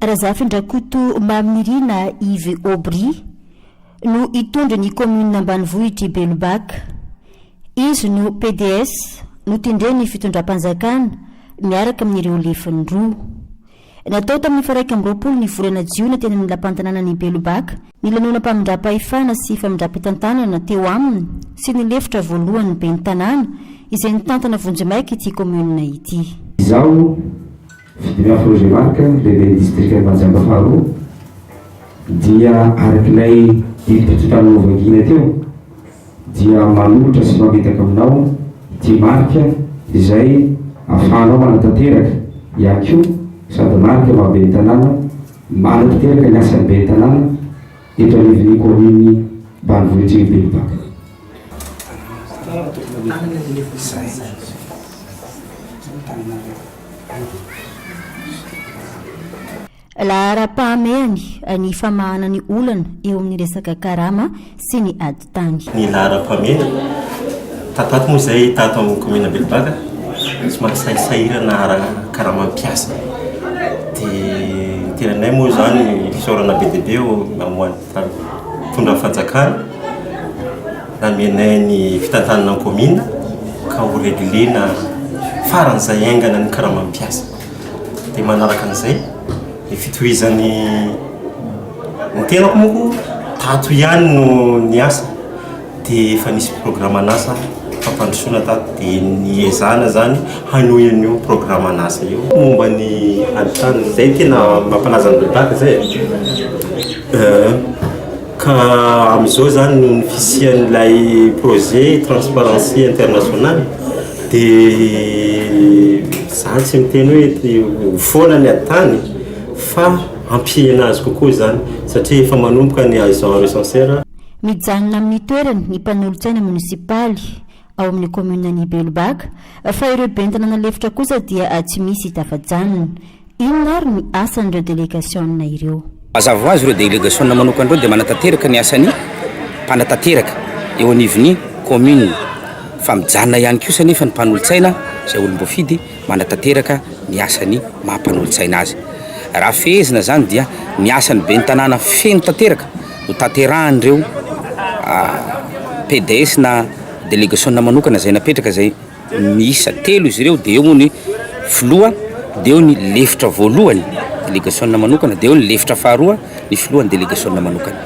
Razafindrakoto Maminirina Yves Aubry no hitondra ny kaominina ambanivohitr'i Belobaka. Izy no pds notendren'ny fitondram-panjakana miaraka amin'ireo lefiny roa. Natao tamin'ny faha 21 ny volana jiona teny amin'ny lapan-tanànan'i Belobaka ny lanonam-pamindram-pahefana sy famindram-pitantanana teo aminy sy ny lefitra voalohan'ny ben'ny tanàna izay nitantana vonjimaika ity kaominina ity. Izaho, Fidimiafo Roger Marc, lehiben'ny distrikan'i Mahajanga faharoa, dia araka ilay didim-pitondrana novakiana teo dia manolotra sy mametaka aminao ity marika izay ahafahanao manatanteraka ihany koa sady marika maha ben'ny tanàna manatanteraka ny asan'ny ben'ny tanàna eto anivon'ny kaominin'i ambanivohitr'i Belobaka. Laharam-pahamehany ny famahana ny olana eo amin'ny resaka karama sy ny ady tany. Ny laharam-pahamehana, tato ato moa izay tato amin'ny kaominina Belobaka, somary sahisahirana ara-karama mpiasa. Dia ny tenanay moa izany fisaorana be dia be ho an'ny mpitondra fanjakana namenay ny fitantanana ny kaominina ka ho reglena faran'izay haingana ny karama mpiasa. Dia manaraka an'izay ny fitohizan'ny ny tenako moa tato ihany no niasa dia efa nisy programan'asa fampandrosoana tato dia niezahana zany hanohy an'io programan'asa io. Momba ny ady tany izay tena mampalaza an'i Belobaka zay e. Ka amin'izao zany noho ny fisian'ilay projet Transparency International dia za tsy miteny hoe ho foana ny ady tany fa hampihena azy kokoa izany satria efa manomboka ny agent recenseur. Mijanona amin'ny toerany ny mpanolotsaina monisipaly ao amin'ny kaomininan'i Belobaka fa ireo ben'ny tanàna lefitra kosa dia tsy misy tafajanona. Inona ary ny asan'ireo delegasiona ireo? Mazava ho azy ireo delegasiona manokana ireo dia manatanteraka ny asan'ny mpanatanteraka eo anivon'ny commune fa mijanona ihany kosa anefa ny mpanolotsaina izay olom-boafidy manatanteraka ny asan'ny maha mpanolotsaina azy. Raha fehezina izany dia ny asan'ny ben'ny tanàna feno tanteraka no tanterahan'ireo PDS na delegasiona manokana izay napetraka izay Miisa telo izy ireo dia eo moa ny filoha, dia eo ny lefitra voalohany, delegasiona manokana, dia eo ny lefitra faharoa, ny filohan'ny delegasiona manokana.